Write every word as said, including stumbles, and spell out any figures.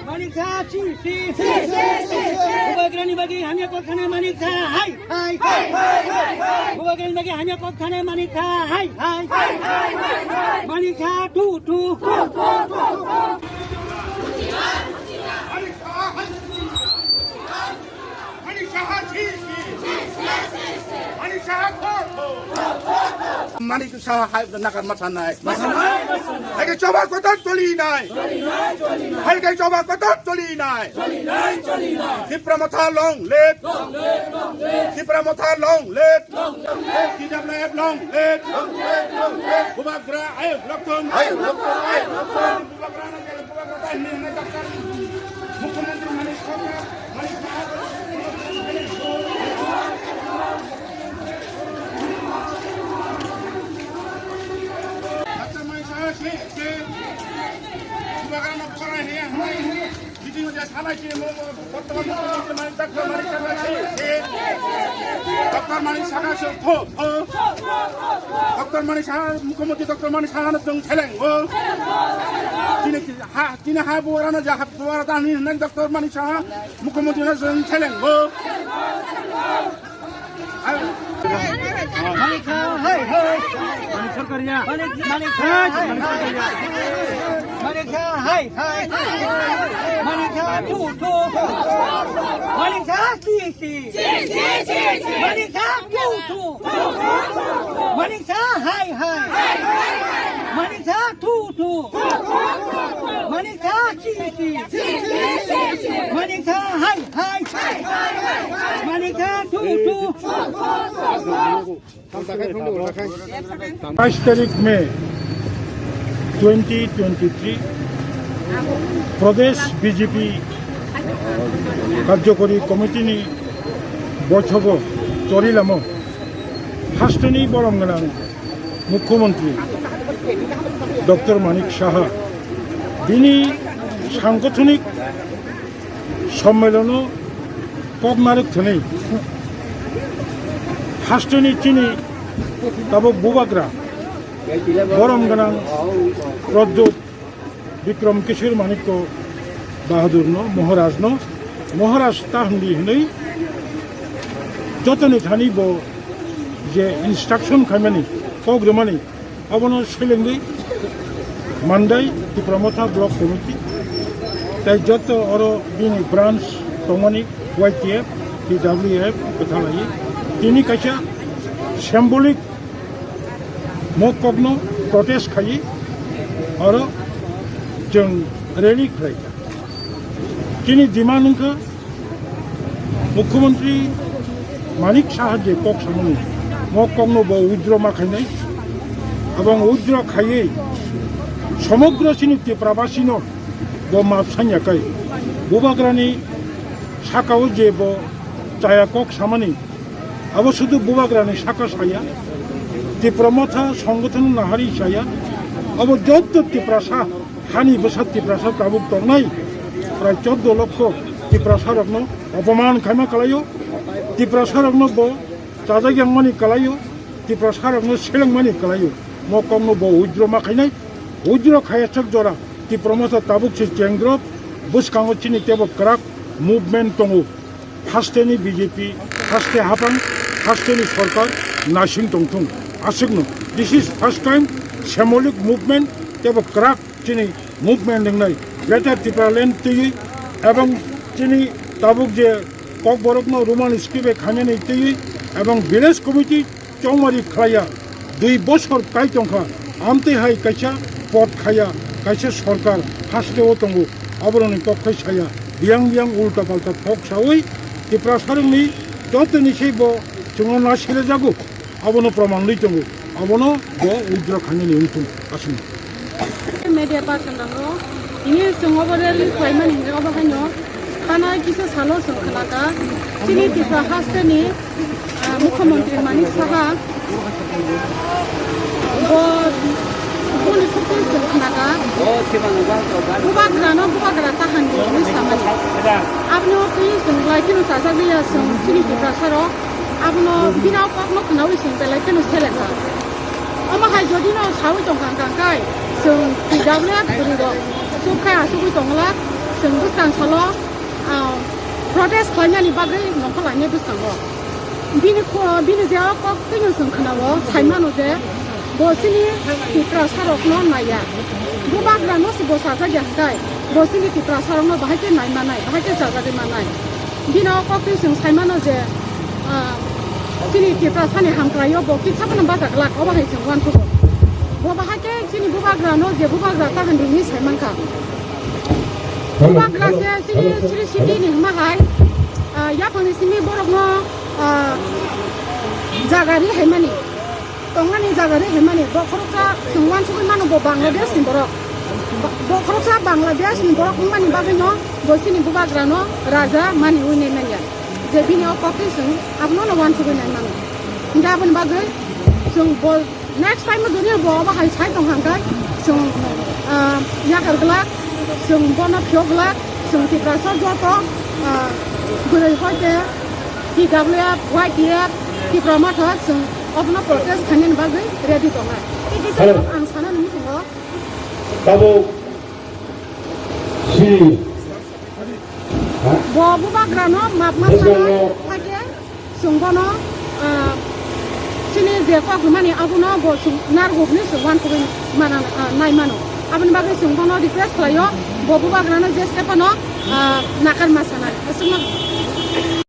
Manik Saha, si, si. Bubagrani bagwi hamya kok sanai Manik Saha, hai, hai. Bubagrani bagwi hamya kok sanai Manik Saha, hai, hai. Manik Saha, tu, tu. Manik Saha, hai. Manik Saha, si, si. Manik Saha, tu, tu. Manik Saha hai nagar masanai. Hai ke choba kotor choli nai. Hai ke choba kotor choli nai. Tipra Motha long live. Tipra Motha long live. T W F long live. Bubagra ayuk lokthung. Ayuk lokthung, ayuk lokthung. Bubagra na jale Bubagra ta hinwi hinwi daktar. Mukhyamantri Manik Saha. Doctor Manik Saha se pho, pho. Doctor Manik Saha se pho, pho. Doctor Manik Saha, Mukhyamantri Doctor Manik Saha no chwng seleng o. Chini ha, chini ha buara no ja ha buara ta hinwi Doctor Manik Saha, Mukhyamantri no chwng seleng o. Manik Saha, hai, hai. Manik Saha, hai, hai. Manik Saha, hai, hai. Manik Saha, tu, tu. Manik Saha, si, si. Manik Saha, tu, tu. Manik Saha, hai, hai. Manik Saha, tu, tu. Manik Saha, si, si. Manik Saha, hai, hai. Manik Saha, tu, tu. Twish tarik May twenty twenty-three, Pradesh B J P Karjokori Committee ni boithogo Chorilamo hasteni borom gwnang Mukhyamantri Doctor Manik Saha bini sangothonik sommelono kok narwk thani hasteni chini tabuk bubagra borom gwnang Pradyot Bikram Kishore Manikya Bahadurno, Maharajno, Maharaj ta hwnwi hwnwi jotoni thani bo je instruction khaimani, kok rwmani, abono selengwi mandai Tipra Motha Block Committee, tai joto oro bini branch tongmani Y T F, T W F, kwthalai. Tini kaisa symbolic mo kokno protest khai oro chwng rally khlai kha. Chini demand wngkha Mukhyamantri Manik Saha je kok samani mo kokno bo withdraw ma khainai, abong withdraw khaiwi somogro chini Tiprabasino bo map sanya kai bubagrani sakao je bo chaya kok samani. Abo sudu bubagrani saka saya, Tipra Motha songothono nahari saya, abo jotto Tiprasa, hani bwsa Tiprasa tabuk tongnai, prai chordo lokho Tiprasa rokno opoman khaima kalaio, Tiprasa rokno bo chajak yangmani kalaio, Tiprasa rokno selengmani kalaio, mo kokno bo withdraw ma khainai, withdraw khayasok jora Tipra Motha tabuk se chengrok, bwskango chini tebo kwrak movement tongo. Hasteni B J P, haste hapang, hasteni sorkar naising tongthung. Aswkno, this is first time symbolic movement tebo kwrak chini movement wngnai Greater Tipraland twiwi, ebong chini tabuk je Kokborokno Roman script bai khainani twiwi, ebong village committee chongmari khlaiya, dui bosor kai tongkha, amtwi hai kaisa pot khaiya, kaisa sorkar hasteo tongo, aborokni kok khai saya, biyang biyang ulta palta thok sawi, Tiprasarokni jotoni sei bo chwngno na silajago, abono proman rwi tongo, abono bo withdraw khainani wngthung aswk. Media person rok, tini chwng obo rally khlaimani hinwi obo haino, thana kisa salo chwng khnakha, chini Tripura hasteni, ah, Mukhyamantri Manik Saha, bo, boni khukui chwng khnakha, bubagrano bubagra ta handi hinwi samani. Aboni twi chwng lai kheno chajak liya chwng chini Tiprasarok, abono bini kokno khnaui chwng belai kheno selekha. Omo hai jodi no sawi tongkha hwnkha khe chwng T W F bwrwi rok Chukha asugwi tongla, chwng bwskang salo, ah, protest khlainani bagwi nongkhor lainai bwskango. Bini kho-, bini je o kok twino chwng khwnao, saimano je bo chini Tiprasarokno naiya. Bubagrano se bo chajakya hwnkhe, bo chini Tiprasarokno bahai khe nai manai, bahai khe chajagwi manai. Bini o kok twi chwng saimano je, ah, chini Tiprasani hamkraio bo kisa phano bacha glak, obo hai chwng uansukgo. Bo bahai khe chini bubagrano je bubagra tahan ringwi saimankha. Bubagra se chini Sri Siti ni hwnma hai, ah, yaphangni simi borokno, ah, jaga ri haimani. Tongnani jaga ri haimani. Bo khoroksa chwng uansugwi mano bo Bangladesh ni borok. Bo khoroksa Bangladesh ni borok wngmani bagwino bo chini bubagrano raja maniwi nai manya. Je bini o kok twi chwng abono no uansugwi nai mano. Hwnkhe aboni bagwi chwng bo next time o jodi bo obo hai sai tong hwnkhe chwng, ah, yakar glak, chwng bono phiyok glak, chwng Tiprasa joto, ah, bwrwi hoi khe T W F, Y T F, Tipra Motha chwng obono protest khainani bagwi ready tongnai. Tei kisa Hello. Ang sanani muchungo. Tabuk si. Bo bubagrano map ma sana thakhe chwng bono, ah, chini je kok rwmani abono bo chwng narwkni chwng uansugwi mana, ah, nai mano. Aboni bagwi chwng bono request khlaio, bo bubagrano je step ano, ah, nakar ma sanai. Aswkno.